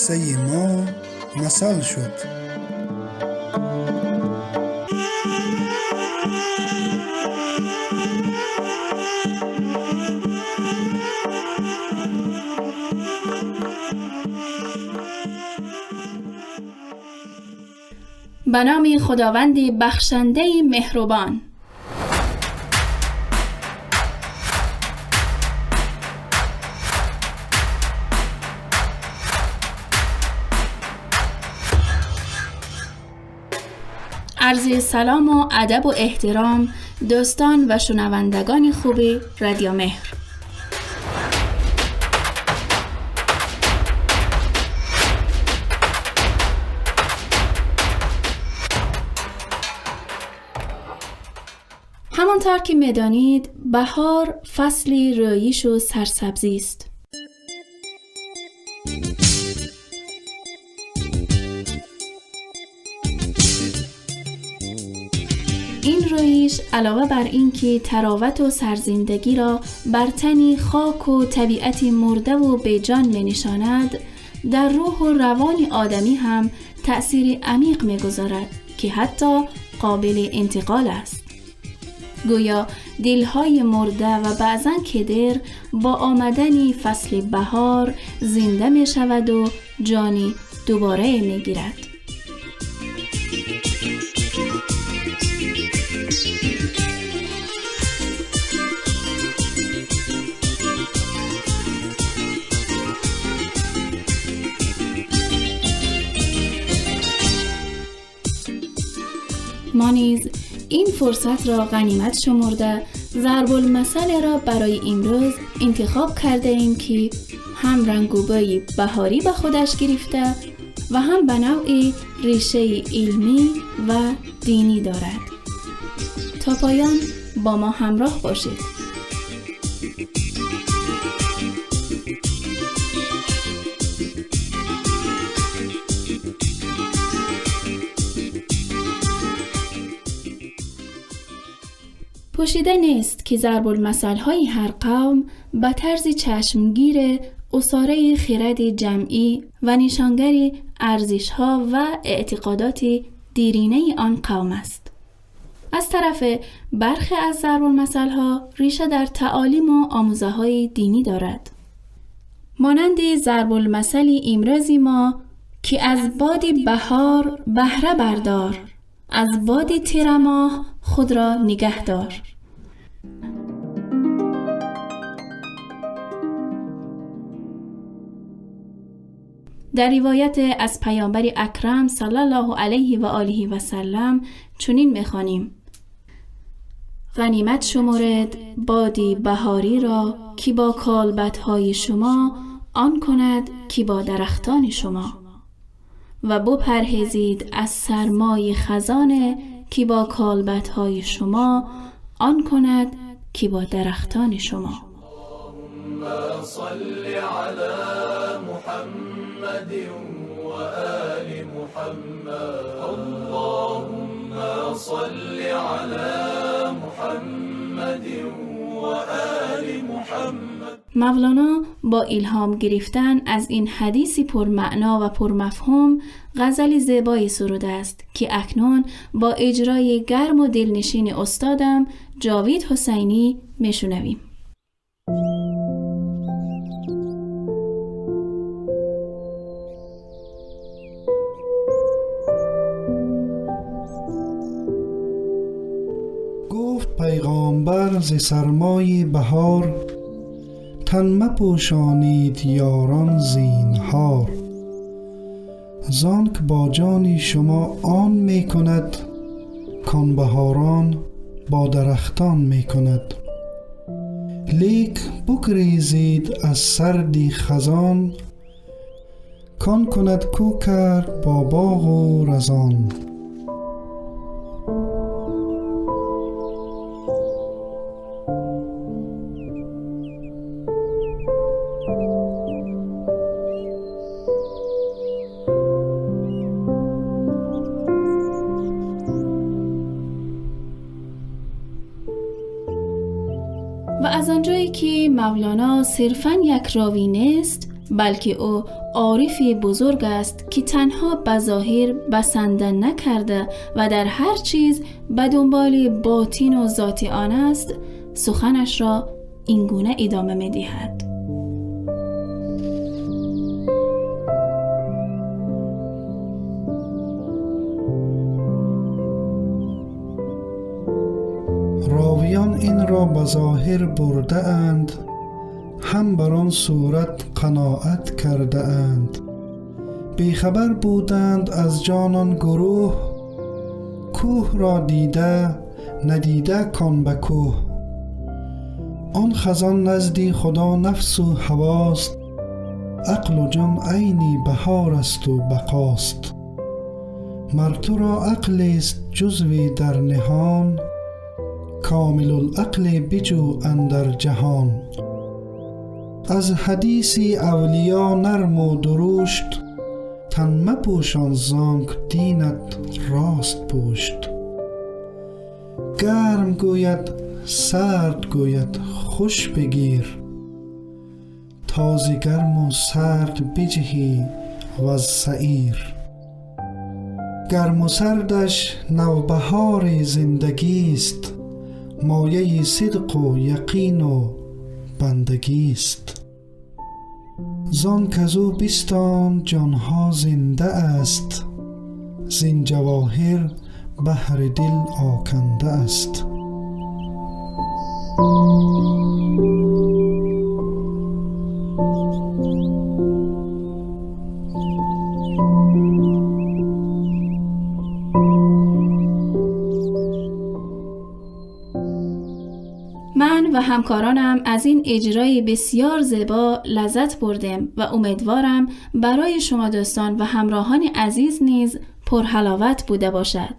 قصه ما مثل شد. به نام خداوند بخشنده مهربان. عرض سلام و ادب و احترام دوستان و شنوندگان خوب رادیو مهر. همانطور که می‌دانید بهار فصل رویش و سرسبزی است. این رویش علاوه بر اینکه تراوت و سرزندگی را بر تن خاک و طبیعت مرده و بیجان می‌نشاند، در روح و روان آدمی هم تأثیر عمیق می‌گذارد که حتی قابل انتقال است. گویا دلهای مرده و بعضاً کدر با آمدن فصل بهار زنده می شود و جانی دوباره می گیرد. ما نیز این فرصت را غنیمت شمرده ضرب المثل را برای امروز انتخاب کرده ایم که هم رنگ و بوی بهاری به خودش گرفته و هم به نوعی ریشه علمی و دینی دارد. تا پایان با ما همراه باشید. پوشیده نیست که ضرب المثل‌های هر قوم به طرز چشمگیر عصاره خرد جمعی و نشانگر ارزش‌ها و اعتقادات دیرینه آن قوم است. از طرف برخی از ضرب المثل‌ها ریشه در تعالیم و آموزه‌های دینی دارد. مانند ضرب المثل امروزی ما که از باد بهار بهره بردار، از باد تیر ماه خود را نگه دار. در روایت از پیامبر اکرم صلی الله علیه و آله و سلم چنین می‌خوانیم: غنیمت شمرد بادی بهاری را که با کالبدهای شما آن کند که با درختان شما، و بپرهیزید از سرمای خزانه که با کالبدهای شما آن کند که با درختان شما. اللهم صل علی محمد وآل محمد. اللهم صل علی محمد وآل محمد. مولانا با الهام گرفتن از این حدیث پرمعنا و پرمفهوم غزل زیبایی سروده است که اکنون با اجرای گرم و دلنشین استادم جاوید حسینی میشنویم. گفت پیغامبر ز سرمای بهار، تن مپوشانید یاران زینهار. زانک با جان شما آن می کند، کان بهاران با درختان می کند. لیک بگریزید از سردی خزان، کان کند کو کرد با باغ و رزان. و از آنجایی که مولانا صرفاً یک راوی نیست، بلکه او عارفی بزرگ است که تنها به ظاهر بسنده نکرده و در هر چیز به دنبال باطن و ذات آن است، سخنش را اینگونه ادامه می دهد. راویان این را به ظاهر برده اند، هم بر آن صورت قناعت کرده اند. بیخبر بودند از جانان گروه، کوه را دیده ندیده کان به کوه. آن خزان نزدی خدا نفس و هواست، عقل و جان عینی بهار است و بقاست. مر تو را عقل است جزوی در نهان، کامل العقل بجو اندر جهان. از حدیث اولیا نرم و درشت، تن مپوشان زانک دینت راست پوشت. گرم گوید سرد گوید خوش بگیر، تازه گرم و سرد بجهی و از سعیر. گرم و سردش نوبهار زندگی است، مایه صدق و یقین و بندگی است. زان کزو بستان جانها زنده است، زین جواهر بهر دل آکنده است. من و همکارانم از این اجرای بسیار زیبا لذت بردیم و امیدوارم برای شما دوستان و همراهان عزیز نیز پرحلاوت بوده باشد.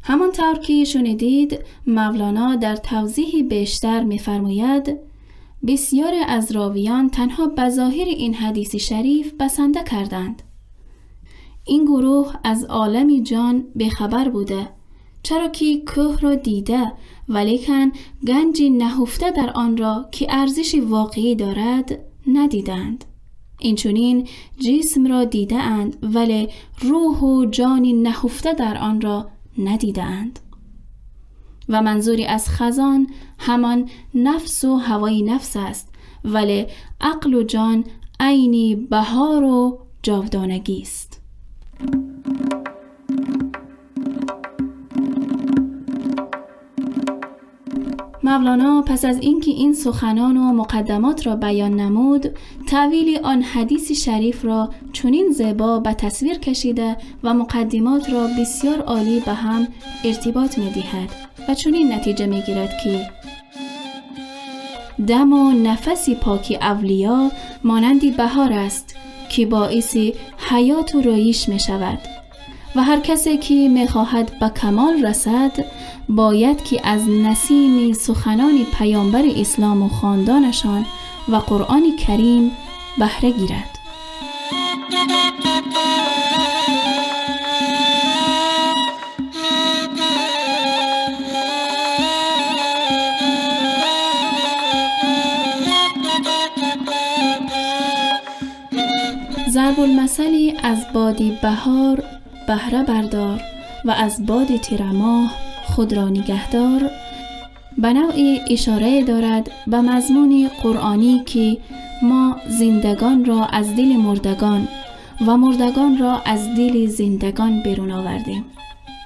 همانطور که شنیدید، مولانا در توضیح بیشتر می‌فرماید بسیار از راویان تنها به ظاهر این حدیث شریف بسنده کردند. این گروه از عالم جان بی‌خبر بوده، چرا که کوه را دیده ولیکن گنج نهفته در آن را که ارزش واقعی دارد ندیدند. اینچنین جسم را دیده اند ولی روح و جان نهفته در آن را ندیده اند. و منظوری از خزان همان نفس و هوای نفس است، ولی عقل و جان عینی بهار و جاودانگی است. مولانا پس از اینکه این سخنان و مقدمات را بیان نمود، تأویل آن حدیث شریف را چنین زیبا به تصویر کشیده و مقدمات را بسیار عالی به هم ارتباط می‌دهد و چنین نتیجه می‌گیرد که دم و نفس پاک اولیا مانند بهار است که باعث حیات و رویش می‌شود و هر کسی که می‌خواهد به کمال رسد باید که از نسیم سخنان پیامبر اسلام و خاندانشان و قرآن کریم بهره گیرد. ضرب المثلی از باد بهار بهره بردار و از باد تیرماه خود را نگهدار به نوعی اشاره دارد به مضمون قرآنی که ما زندگان را از دل مردگان و مردگان را از دل زندگان بیرون آوردیم،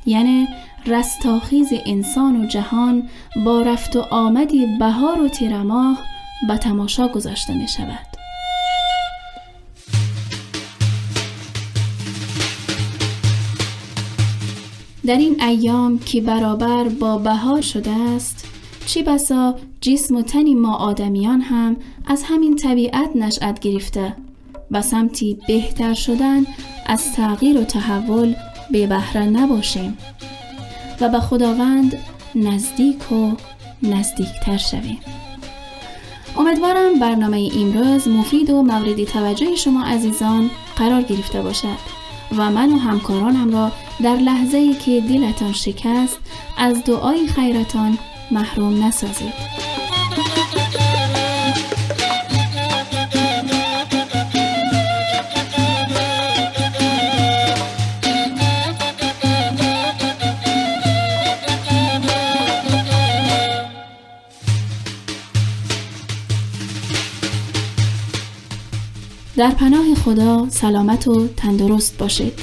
یعنی رستاخیز انسان و جهان با رفت و آمد بهار و تیرماه به تماشا گذاشته می شود. در این ایام که برابر با بهار شده است، چی بسا جسم و تن ما آدمیان هم از همین طبیعت نشأت گرفته و سمتی بهتر شدن از تغییر و تحول بی بهره نباشیم و به خداوند نزدیک و نزدیکتر شویم. امیدوارم برنامه امروز مفید و مورد توجه شما عزیزان قرار گرفته باشد و من و همکارانم را در لحظه‌ای که دلتان شکست از دعای خیرتان محروم نسازید. در پناه خدا سلامت و تندرست باشید.